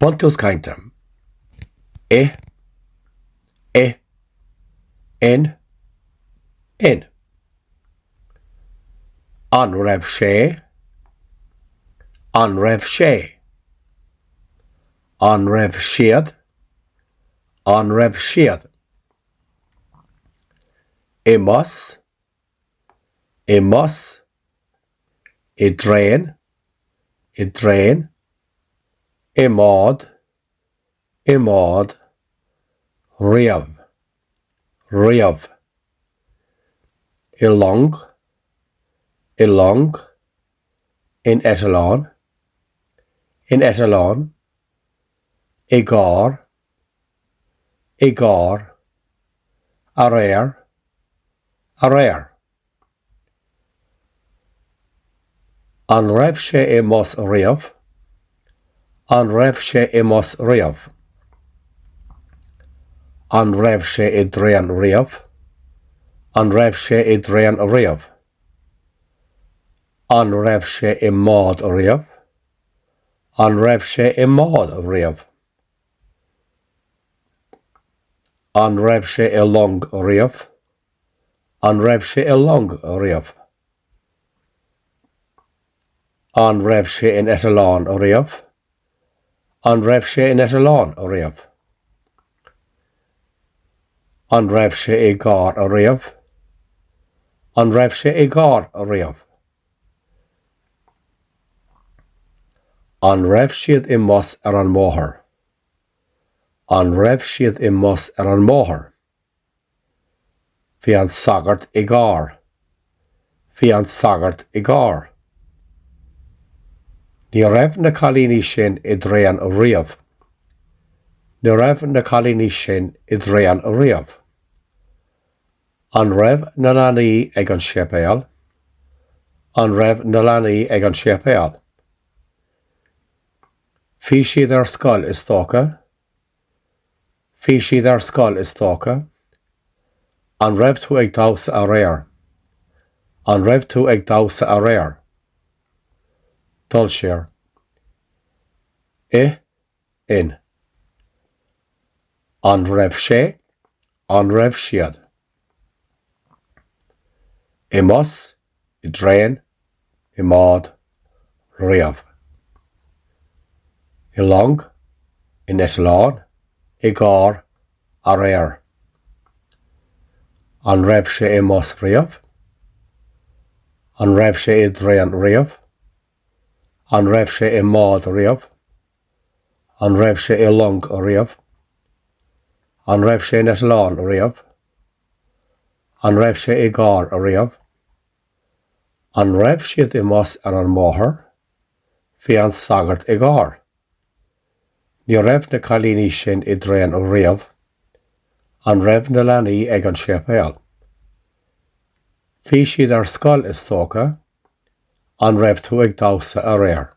Buntús cainte, i, i, in, in. An raibh sé? An raibh sé? An raibh siad? An raibh siad? I mbus? I mbus? I dtraein? I dtraein? I mbád? I mbád? Riamh. Riamh. I long? I long? In eitleán? In eitleán? I gcarr? I gcarr? Aréir? Aréir. An raibh sé i mbus riamh? An raibh sé i mbus riamh? An raibh sé i dtraein riamh? An raibh sé i dtraein riamh? An raibh sé i mbád riamh? An raibh sé i mbád riamh? An raibh sé i long riamh? An raibh sé i long riamh? An raibh sé in eitleán riamh? An raibh sé in eitleán riamh? An raibh sé i gcarr riamh? An raibh sé i gcarr riamh? An raibh siad i mbus ar an mbóthar? An raibh siad i mbus ar an mbóthar? Bhí an sagart i gcarr. Bhí an sagart i gcarr. Ní raibh na cailíní sin i dtraein riamh. Ní raibh na cailíní sin i dtraein riamh. An raibh na leanaí ag an séipéal? An raibh na leanaí ag an séipéal? Bhí siad ar scoil, is dócha. Bhí siad ar scoil, is dócha. An raibh tú ag damhsa aréir? An raibh tú ag damhsa aréir? Dul siar. I, in. An raibh sé? An raibh siad? I mbus, i dtraein, i mbád, riamh. I long, in eitleán, i gcarr, aréir. An raibh sé i mbus riamh? An raibh sé i dtraein riamh? An raibh sé i mbád riamh? An raibh sé i long riamh? An raibh sé in eitleán riamh? An raibh sé i gcarr riamh? An raibh siad i mbus ar an mbóthar? Bhí an sagart i gcarr. Ní raibh na cailíní sin i dtraein riamh. An raibh na leanaí ag an séipéal? Bhí siad ar scoil, is dócha. An raibh tú ag damhsa aréir?